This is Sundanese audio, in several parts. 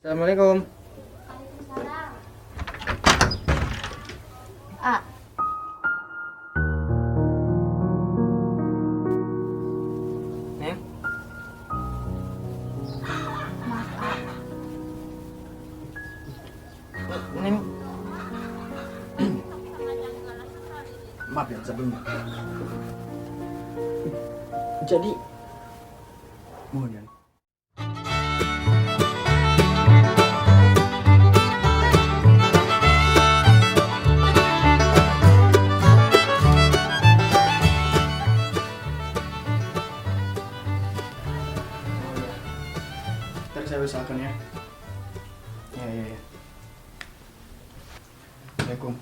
Assalamualaikum. Waalaikumsalam. Ah, Neng, maaf, ah. Neng. Maaf ya sebelumnya. Jadi, mohon ya. Oh ya. Ntar saya usahakan ya. Ya. Assalamualaikum.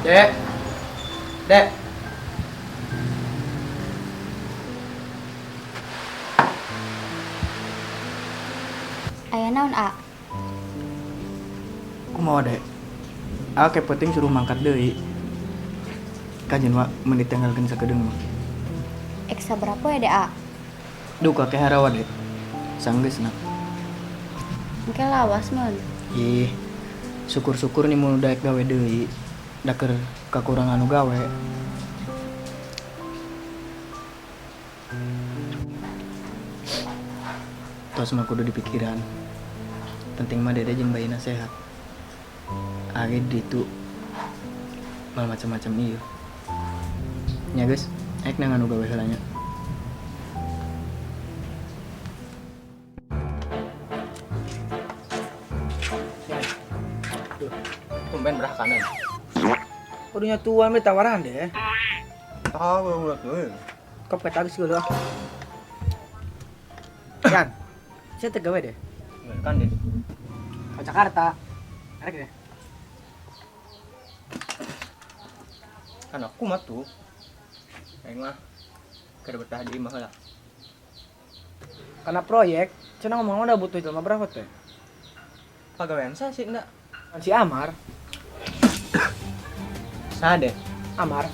Dek. Dek. Aya naon, ah? Kumaha, Dek? Aku penting suruh mangkat deui. Kajen wa mun ditanggalkeun sakedeung mah. Ek sabaraha poe deh, ah? Duka ke harawa, Dek. Sanggeusna. Engke lawas mun. Ih, syukur-syukur nih mun daek gawe deui. Da keur kakurangan nu gawe. Tos mah kudu dipikiran. Penting mah Dede jeung bayina sehat. Age ditu mal macam-macam ieu. Nya geus, aek neangan nu gawe heula nya. Duh, tumben berah kanan. Udah tuan we tawaran deh. Tahu udah tuh. Kop kata geus geuleuh. Kan. Saya teu gawe deh. Kan deh. Ke Jakarta. Arek deh. Kan aku mah tuh. Aing mah keur betah di imah heula. Karena proyek, cenah ngomong udah butuh jelema berapa teh? Pagawean saya sih enggak. Si Amar, Saha deh. Amar.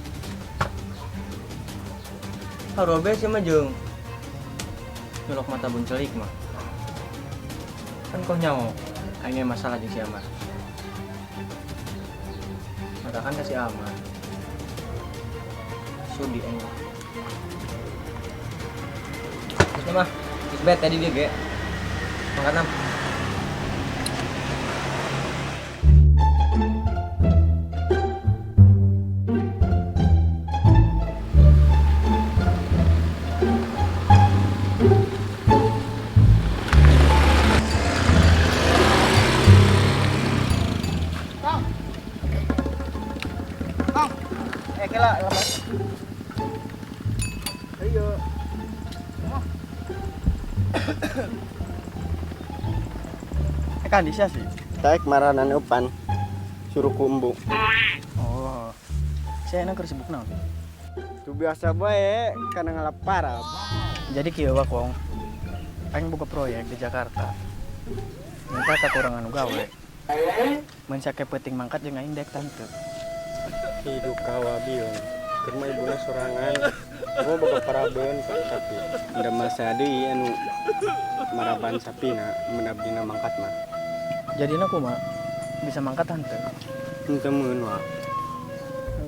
Harobe sih mah jeung nyolok mata buncelik mah. Kan kau nyaho aing masalah jeung si Amar. Maka kan ka si Amar. Sudi aing. Terus mah, geus bete tadi dia ge. Makan am. Kang. Kang. Eh, kela lama. Ayo. Eh, kan bisa sih. Taek maranan eupan suruh kumbu. Oh. Saya enak sibuk naon. Tuh biasa bae karena ngalap parab. Jadi kieu wa kong. Aing boga proyek di Jakarta. Minta kakurangan nu gawe. Mun sake peuting mangkat jeung aing dek tante. Hidup kawabion. Keur mah ibuna sorangan. Gua boga parabeun tapi da masa deui anu maraban sapina mun abdina mangkat mah. Jadina kumaha? Bisa mangkat tante. Henteu meun wa.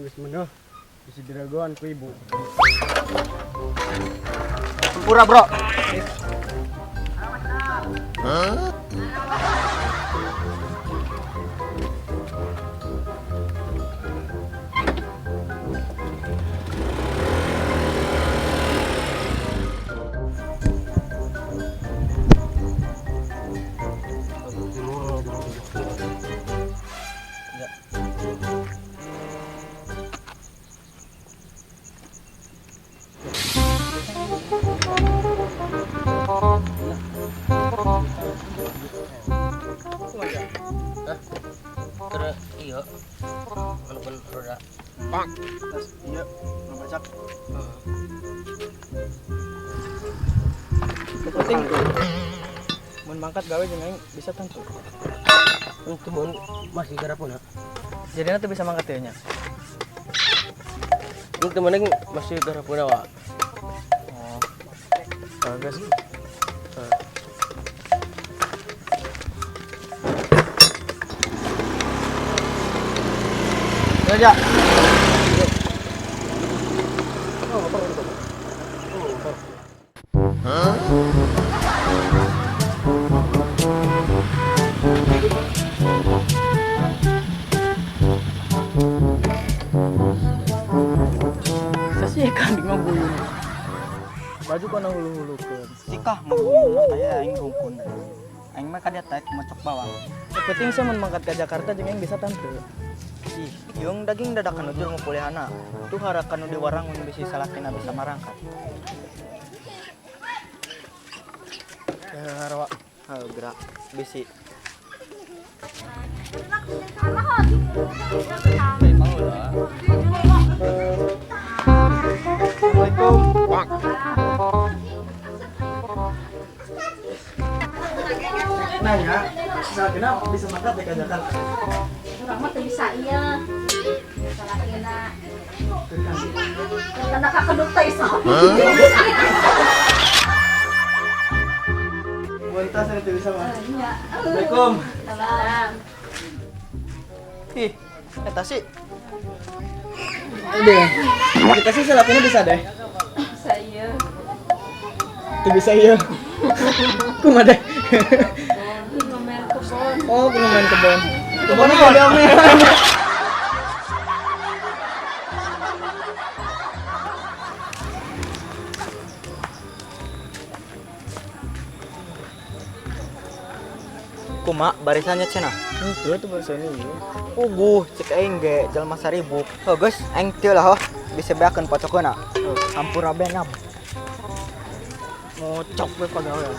Geus meuneuh. Bisa diragoan ku ibu. Hampura, Bro. Hah? Hah? Terus iya. Anu pun roda. Bang. Tas iya, ngabacak. Penting mun mangkat gawe jeung aing bisa tentu. Untuk mun masih garapun ha. Jadi nanti bisa mangkat ya nya. Untuk mana masih garapun wa. Guys. Ya, ya. Sasi kan di ngabuyun. Baju kana hulu-hulukeun. Sikah mah aya aing rungkun. Aing mah ka dieu teh mocok bawang. Penting saya mun mangkat ke Jakarta jeung aing bisa tante. Ih, jeung daging dadakan ujur ngupulihana. Tuh harakan nu diwarang mun bisi salakina bisa marangkat. Ya harawa. Heuh, gerak bisi. Assalamualaikum. Nanya, salakina bisa mangkat ke Jakarta. Urang mah teu bisa ieu. Salakina. Karena kakeduk teh sapi. Buntas saya teu bisa mah. Iya. Assalamualaikum. Salam. Ih, eta sih. Udah. Kita sih salakina bisa deh. Bisa ieu. Teu bisa ieu. Kumaha deh? Ngomel kebon. Oh, kudu main kebon. Kebonnya ada omelan. Kuma barisannya cenah. Itu tuh barisannya ieu. Uguh, cek aing ge jelema saribuk. Heuh geus, aing teu lah hoh. Bisa beakeun pocokeuna. Hampura benam. Ngocok we pagawean.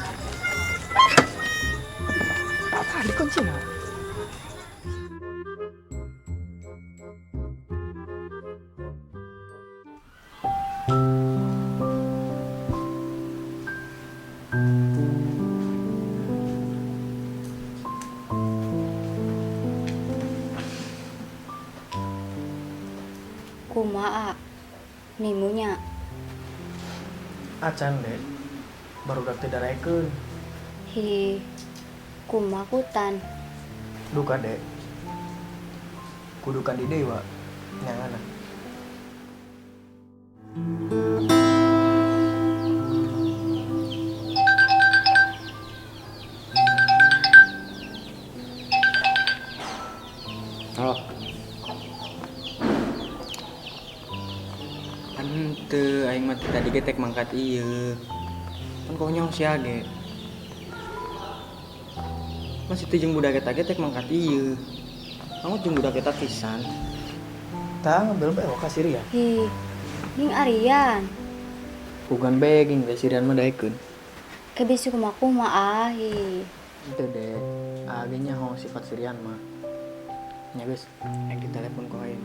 Apa dikunci nah? Kumaha? Nimunya. Acan deh. Baru teh daraekeun. Hi. Kumaha kutan? Duka dek. Kudukan di dewa. Nyangana. Halo. Henteu aing mah tadi ge tek mangkat ieu. Kan konyol sia ge. Masih teu jeung budak eta ge tek mangkat ieu. Kamu jeung budak eta pisan. Tah ngambil bae ka Sirian. Hi. Ning Arian. Bukan bae ging teh Sirian mah daekeun. Ke bisi kumaha kumaha hi. Itu deh. Age nyaho sifat Sirian mah. Nya geus, aing ditelepon ku aing.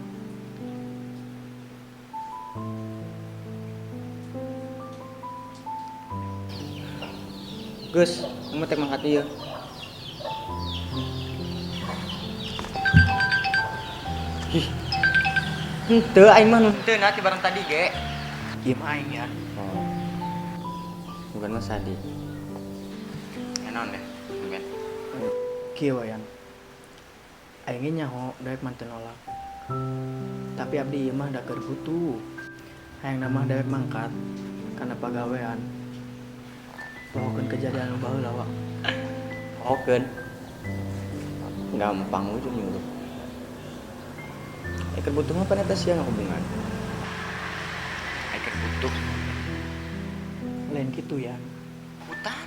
Geus, aing mah tek mangkat ieu. Ih. Henteu aing mah henteu na ti barang tadi ge. Ieu mah aing ya. Oh. Bukan mah Sadi. Enon deh, ben. Kieu wayan. Aing ge nyaho daek manten nolak. Tapi abdi ieu mah da keur butuh. Hayang mah daek mangkat kana pagawean. Pohokeun kejadian nu baheula wa. Pohokeun. Gampang ujung nyuruh. Keur butuh mah pan eta sia hubungan. Keur butuh. Lain kitu ya. Hutan.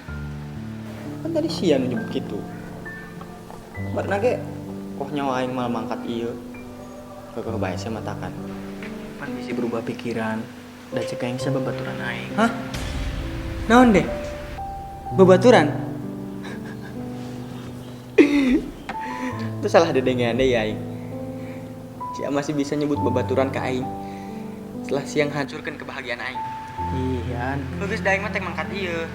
Kan tadi sia nu nyebut kitu. Barna ge koh nyawa aing mal mangkat ieu. Kekeh bae sia matakan. Pan bisi berubah pikiran. Da cek aing sia babaturan aing. Hah? Naon deh? Babaturan? Itu salah dedengean deh ya aing. Sia masih bisa nyebut babaturan ke aing. Setelah siang hancurkan kebahagiaan aing. Iya. Bagus da aing mah tek mangkat ieu.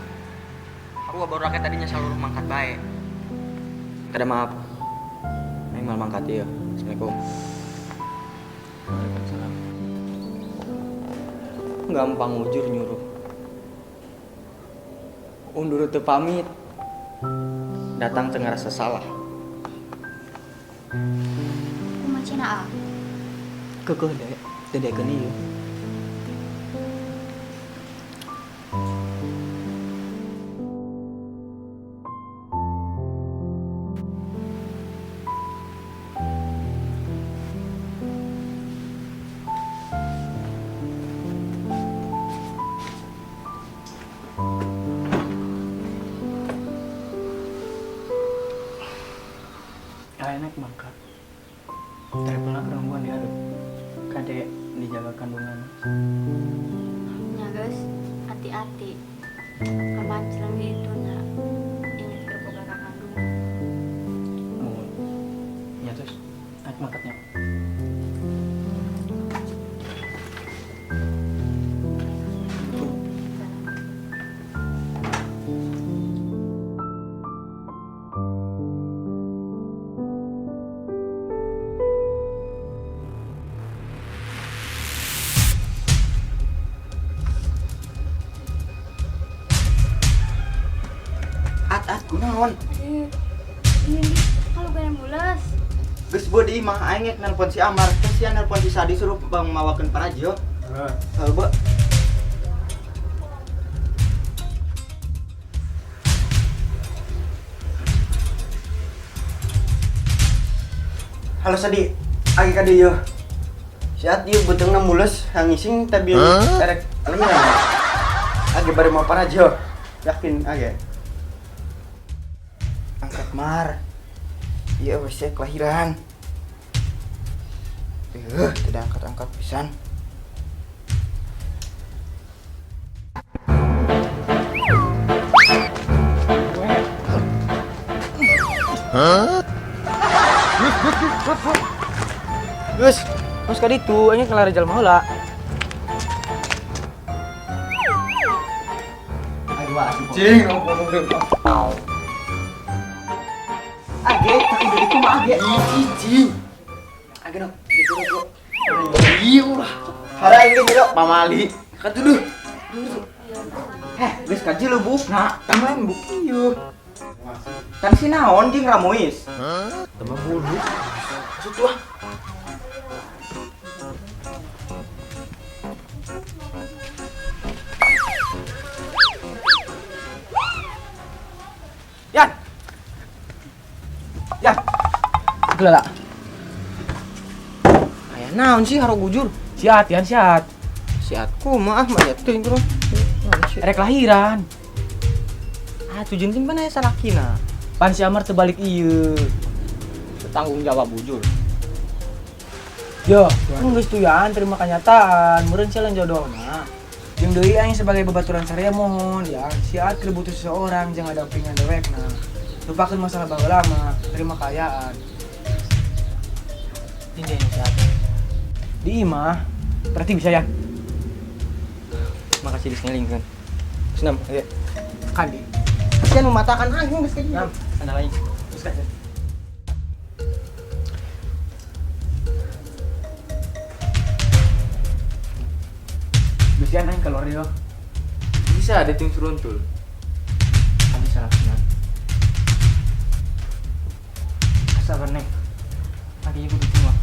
Aku baru rakyat tadinya seluruh mangkat bae. Kada maaf. Aing mal mangkat ieu. Assalamualaikum. Waalaikumsalam. Gampang ujur nyuruh. Undur teu pamit. Datang teu ngarasa salah. Kumaha cenah, ah? Keukeuh dek, teu dekeun ieu. Enak mangkat. Travelna kerangguan di hareup. Kade dijaga kandungan. Nya geus, hati-hati. Kamancreng di itu na. Inget keur boga kandungan. Oh. Ya terus, naik mangkatnya. At kunaon? Ini kalau gue mules. Geus beu di imah aing ngek nelpon si Amar, terus sia nelpon si Sadi suruh bang mawakeun parajo. Heeh. Heuh, beu. Halo Sadi, agi ka dieu. Si At ieu beuteungna mules, hangising tabi erek lengan. Agi bari mau parajo. Yakin age. Angkat Mar. Iya wes kelahiran. Tidak angkat-angkat pisan. Hah? Gus, mas kali itu aing kelar jalma heula. Cing, Age, tapi dari itu mah age. Cing. Age no, gitu no. Iya ulah. Hara ini gitu, pamali. Katuduh. Heh, geus kaji lu bukna, tambahan buk ieu. Kan si naon jeung ramois. Tambah bulu. Maksud tuh. Yan. Yan. Geula. Aya naon sih haro gujur? Siat, Yan, siat. Siat kumaha mah ya teuing terus. Erek lahiran. Ah, tujuan ting mana ya salakina? Pan si Amar terbalik ieu. Tanggung jawab bujur. Yo, geus tuyaan terima kenyataan, meureun sia lain jodohna. Jeung deui aing sebagai babaturan sarea mohon ya, si At keur butuh seseorang jangan dampingan dewekna. Lupakan masalah baheula mah, terima kaayaan. Ini yang si At. Di imah, berarti bisa ya? Makasih disngeling kan. Senam, oke. Kandi. Sian mematakan aing geus ka dieu. Nam, sana lain. Terus kan. Bisian aing keluar yo. Bisa ada ting seruntul. Abi salah senang. Sabar neng. Akhirnya gue bikin mah.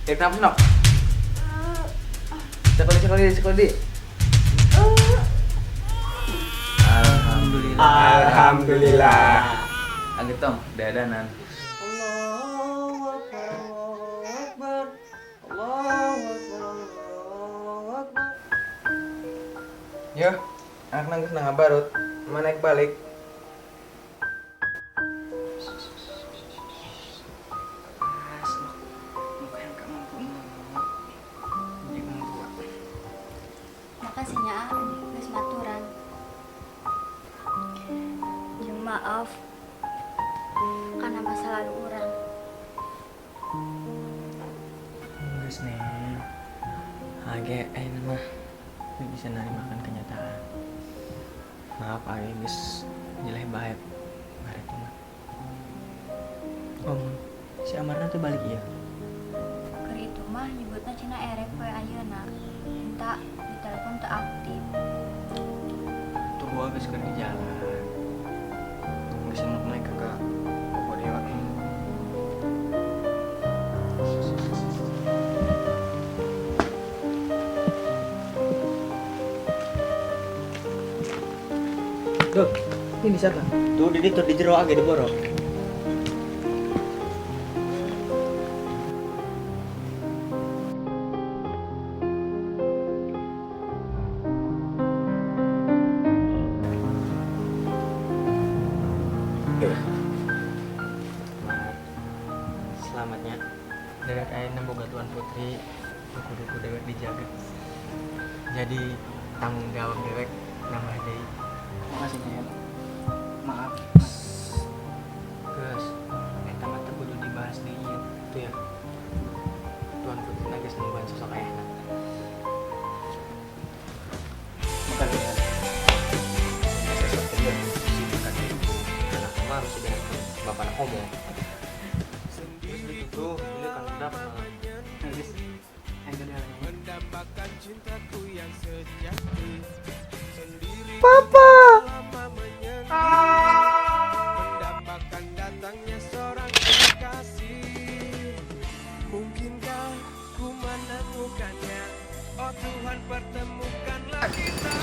Kenapa sih, Nok? Sekolah di. Alhamdulillah. Alhamdulillah. Angget tong, dadanan. Yo, anak nangis nang barut, mana naik balik. Makasih nya, geus maturan. Jeung maaf karena masa lalu urang. Geus neng. Age ayeuna mah bisa narimakan kenyataan. Maaf age geus nyeleh bae bareng mah. Om, si Amarna tuh balik iya. Keur itu mah mah nyebutna cenah erek poe ayeuna. Minta di telepon teu aktif. Tuh gua geus keur di jalan. Geus enak naik ke Koko Dewa. Duh, ini siapa? Tuh di ditu di jero age diboro. Selamatnya dewek ayeuna boga Tuan Putri, kudu dewek dijaga. Jadi tanggung jawab dewek nambah deui. Makasih ya. Maaf. Geus, eta mah teu kudu dibahas deui ieu. Tuh ya. Tuan Putri na geus nungguan sosok ayahna. Makasih ya. Anak mah harus didengarkan bapak nak ngomong. Terus ditutup, ini kan udah. Habis. Ayo udah. Papa. Mendambakan datangnya seorang kekasih. Mungkinkah ku menemukannya? Oh Tuhan, pertemukanlah kita.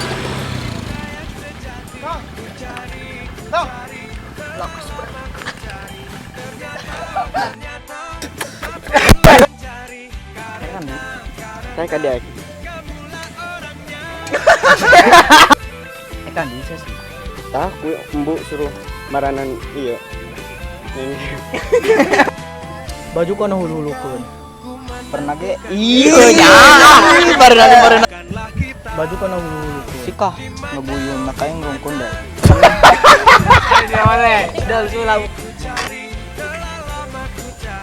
Cinta yang sejati ku cari, ku cari, telah lama ku cari. Ternyata, ternyata aku mencari karena, Saya kadek. kamulah orangnya. Kan bisa sih. Tah ku embu suruh maranan iya. Neng. Baju kono hulu-hulukeun. Pernah ge? Iya ya. Pernah pernah. Baju kono hulu-hulukeun. Sikah ngebuyun nak aing rungkun dah.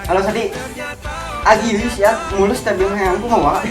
Halo Sadi. Agi yus ya, mulus tapi yang aku mau.